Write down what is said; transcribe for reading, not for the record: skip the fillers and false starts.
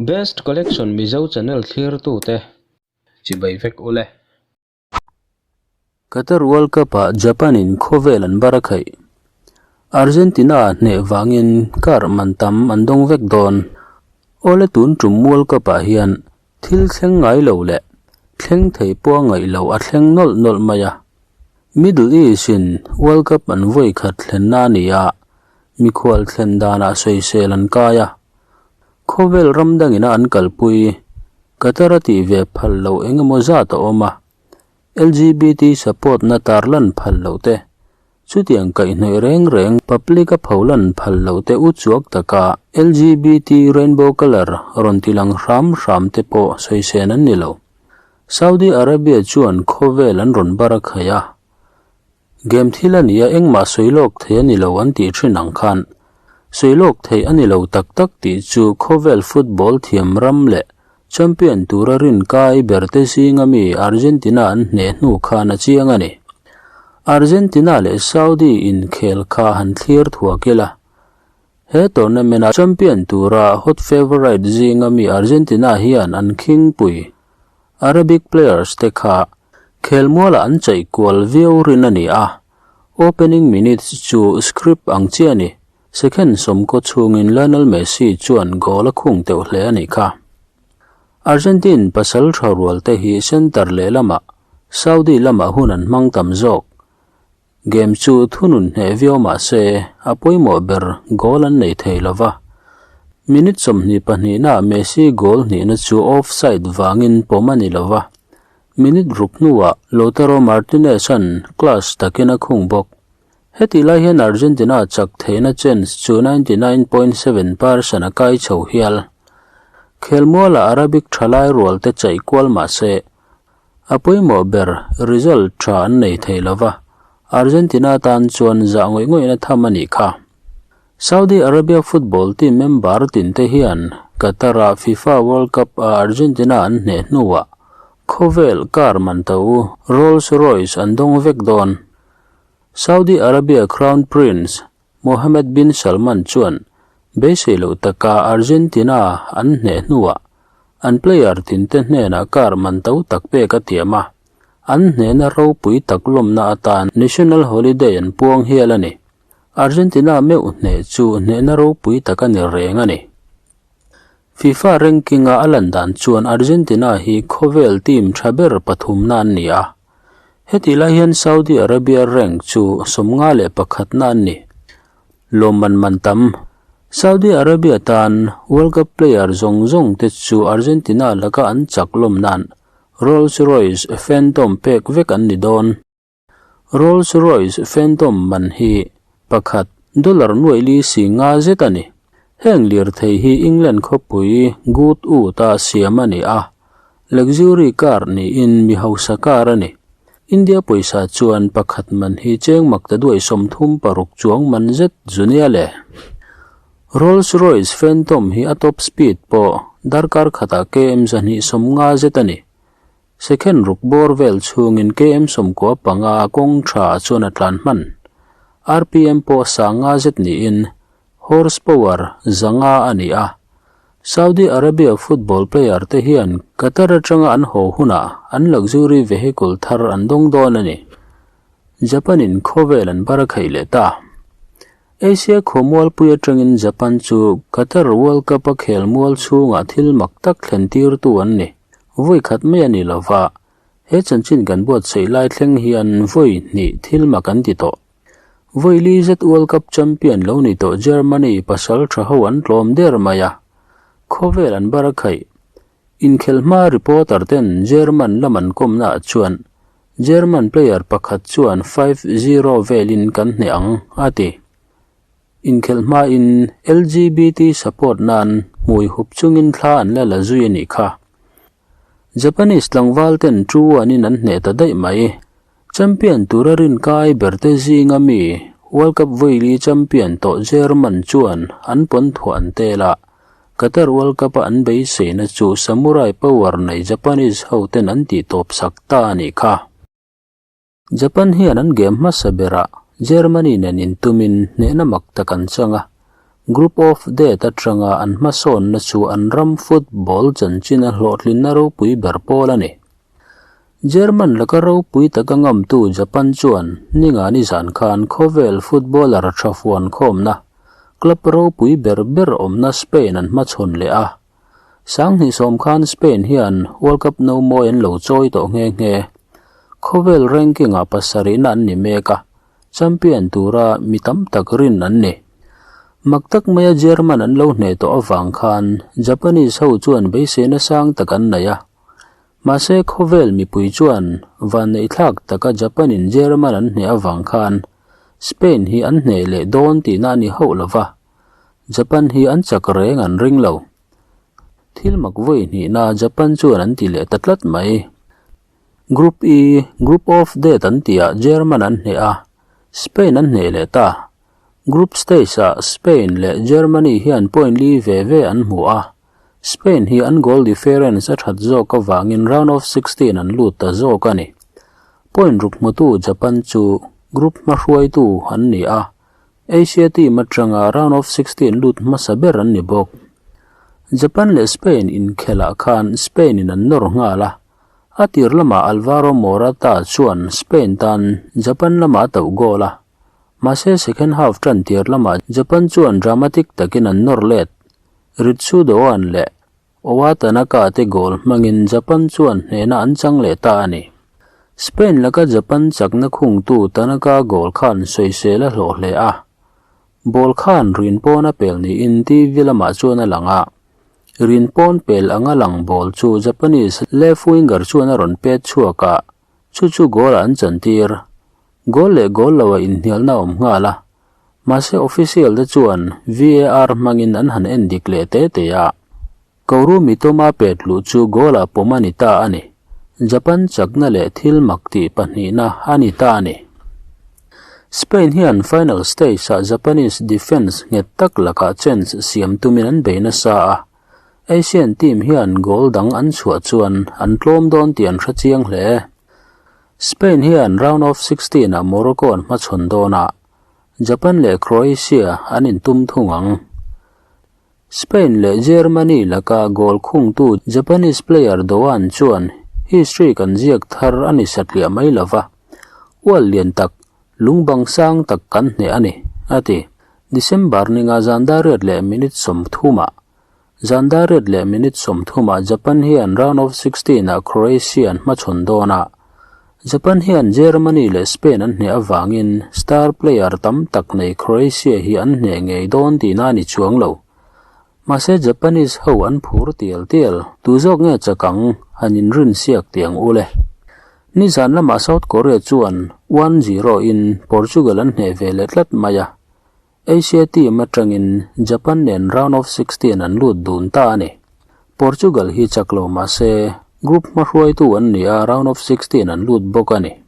Best Collection Mizo channel thlirtute chibai vek ule. Qatar World Cup-ah Japan-in khawvel an bar a khaih. Argentina hneh vangin car man tam an dawng vek dawn. Awle tun tum World Cup-ah hian thil thleng ngai lo leh thleng thei pawh a ngaih loh a thleng nawlh nawlh mai a. Middle East-in World Cup an vawi khat thlenna a ni a, mikhual thlen danah sawisel an kai a. Khawvel ram dangina an kalpui, Qatar a tih ve phal loh eng emaw zat a awm a, LGBT support na tarlan phal loh te, chutiang kaihhnawih reng reng public a pholan phal loh te u chuak taka LGBT rainbow colour rawn ti lang hram hram te pawh sawisen an ni lo. Saudi Arabia chuan khawvel an rawn bar a khaih a, Game thil a nia engmah sawi lawk thei a ni lo an tih thin ang khan sawi lawk theih a ni lo tak tak tih chu khawvel football thiam ram leh champion tura rinkai berte zinga mi Argentina an hneh hnu khan a chiang a ni. Argentina leh Saudi inkhel kha han thlir thuak ila. He tournament-a champion tura hot favourite zinga mi Argentina hian an khingpui Arabic players te kha khelmualah an chaih kual viau rin a ni a, opening minutes chu script ang chiah a ni, second sawmkaw chhungin Lionel Messi chuan goal a khung teuh hle a nih kha. Argentine pasal tha rual te hi center lehlamah Saudi lamah hun an hmang tam zawk. Game chu thunun hneh viau mah se a pawimawh ber goal an nei thei lo va. Minute 22 naah Messi goal hnihna chu offside vangin pawm a ni lo va. Minute ruk hnuah Lautaro Martinez-a'n class takin a khung bawk. Hetih lai hian Argentina chak theihna chance chu 99.7 percent a kai chho hial. Khelmualah Arabic thalai rualte chaih kual mah se A pawimawh ber result tha an nei thei lo va, Argentina tan chuan zah ngawih ngawihna tham a nih kha. Saudi Arabia football team member tinte hian Qatar-a FIFA World Cup-a Argentina an hneh hnuah khawvel car man to Rolls Royce an dawng vek dawn. Saudi Arabia Crown Prince Mohammed bin Salman chuan beisei loh taka Argentina an hneh hnuah an player tinte hnenah car man to tak pek a tiam a, an hnehna ropui tak lawmna atan national holiday an puang hial a ni. Argentina meuh hneh chu hnehna ropui tak a ni reng a ni. FIFA ranking-a a lan dan chuan Argentina hi khawvel team tha ber pathumna an ni a. Hetih lai hian Saudi Arabia rank chu 51 na an ni. Lawmman man tam. Saudi Arabia tan World Cup player zawng zawng te chu Argentina laka an chak lawm nan Rolls Royce Phantom pek vek an ni dawn. Rolls Royce Phantom man hi pakhat dollar nuaih li si nga zet a ni. Heng lirthei hi England khawpui Goodwood-a siam a ni a, luxury car niin mi hausa car a ni. India pawisa chuan pakhat man hi cheng makta duai 36 chuang man zet zu nia le. Rolls Royce Phantom hi a top speed pawh darkar khatah km 250 zet a ni. Second ruk bawr vel chhungin KM 95 kawng tha chuan a tlan hman. RPM pawh sanga zet niin horsepower 500 a ni a. Saudi Arabia football player te hian Qatar atanga an haw hunah an luxury vehicle thar an dawng dawn a ni. Japan-in khawvel an bar a khaih leh ta. Asia khawmualpui atangin Japan chu Qatar World Cup a khel mual chhungah thil mak tak thlen tirtu an ni. Vawi khat mai a ni lo va, he chanchin kan buatsaih lai thleng hian vawi hnih thil mak an ti tawh. Vawi li zet World Cup champion lo ni tawh Germany pasal tha ho an tlawm der mai a, khawvel an bar a khaih. Inkhelh hma reporter ten German lam an kawmnaah chuan German player pakhat chuan 5-0 velin kan hneh ang, a ti. Inkhelh hmain LGBT support nan hmui hup chungin thla an la la zui a nih kha. Japanese tlangval ten chu an in an hneh ta daih mai. Champion tura rinkai berte zinga mi World Cup vawi li champion tawh German chuan an pawn thuah an tel a, Qatar World Cup a an beiseina chu Samurai power nei Japanese ho ten an tih tawp sak ta a nih kha. Japan hian an game hmasa berah Germany nen intumin hnehna mak tak an chang a. Group of Death atanga an hmasawnna chu an ram football chanchina hlawhtlinna ropui ber pawl a ni. German laka ropui taka ngamtu Japan chuan ningani zan khan khawvel footballer tha fuan khawmna club ropui ber ber awmna Spain an hmachhawn leh a. Sanghnih sawm khan Spain hian World Cup no mawi an lo chawi tawh nghe nghe. Khawvel ranking-ah pasarihna an ni mek a, champion tura mi tam tak rin an ni. Mak tak maia German an lo hneh tawh avang khan Japanese ho chuan beiseina sang tak an nei a. Mahse khawvel mipui chuan vanneihthlak taka Japan-in German an hneh avang khan Spain hi an hneh leh dawn tihna a ni hauh lo va, Japan hi an chak reng an ring lo. Thil mak vawi hnihna Japan chuan an ti leh ta tlat mai. Group E, Group of Death an tihah German an hneh a, Spain an hneh leh ta. Group stage-ah Spain leh Germany hian point li ve ve an hmu a, Spain hi an goal difference a that zawk avangin round of 16 an lut ta zawk a ni. Point ruk hmutu Japan chu group hmahruaitu an ni a, Asia team atanga round of 16 lut hmasa ber an ni bawk. Japan leh Spain inkhelh khan Spain in an nawr nghal a, a tir lamah Alvaro Morata chuan Spain tan Japan lamah a tauh goal a, mahse second half tan tir lamah Japan chuan dramatic takin an nawr let. Ritsu Doan leh Owa Tanaka te goal hmangin Japan chuan hnehna an chang leh ta a ni. Spain laka Japan chakna khungtu Tanaka goal khan sawisel a hlawh hle a. Ball khan rin pawn a pel niin TV lamah chuan a lang a. Rin pawn pel anga lang ball chu Japanese left winger chuan a rawn pet chhuak a, chu chu goal ah an chantir. Goal leh goal loah inhnialna a awm nghal a. Mahse official te chuan VAR hmangin an han en dik leh te te a. Koru Mitoma pet luh chu goal ah pawm a ni ta a ni. Japan chakna leh thil mak tih pahnihna a ni ta a ni. Spain hian final stage ah Japanese defence nghet tak lakah chance siam tumin an bei nasa a. Asian team hian goal dang an chhuah chuan an tlawm dawn tih an hre chiang hle. Spain hian round of 16 ah Morocco an hmachhawn dawn a, Japan leh Croatia an intum thung ang. Spain leh Germany laka goal khungtu Japanese player Doan chuan history kan ziak thar a ni satliah mai lova, ual lian tak, lungbang sang tak kan hneh a ni, a ti. December ninga zan dariat leh minute 30 ah Zan dariat leh minute 30 ah Japan hian round of 16 ah Croatia an hmachhawn dawn a. Japan hian Germany leh Spain an hneh avangin star player tam tak nei Croatia hi an hneh ngei dawn tihna a ni chuang lo. Mahse Japanese ho an phur tial tial, tu zawk nge chak ang han inrin siak tiang u le. Nizan lamah South Korea chuan 1-0 in Portugal an hneh ve leh tlat mai a. Asia team atangin Japan nen round of 16 an lut dun ta a ni. Portugal hi chak lo mah se group hmahruaitu an ni a, round of 16 an lut bawk a ni.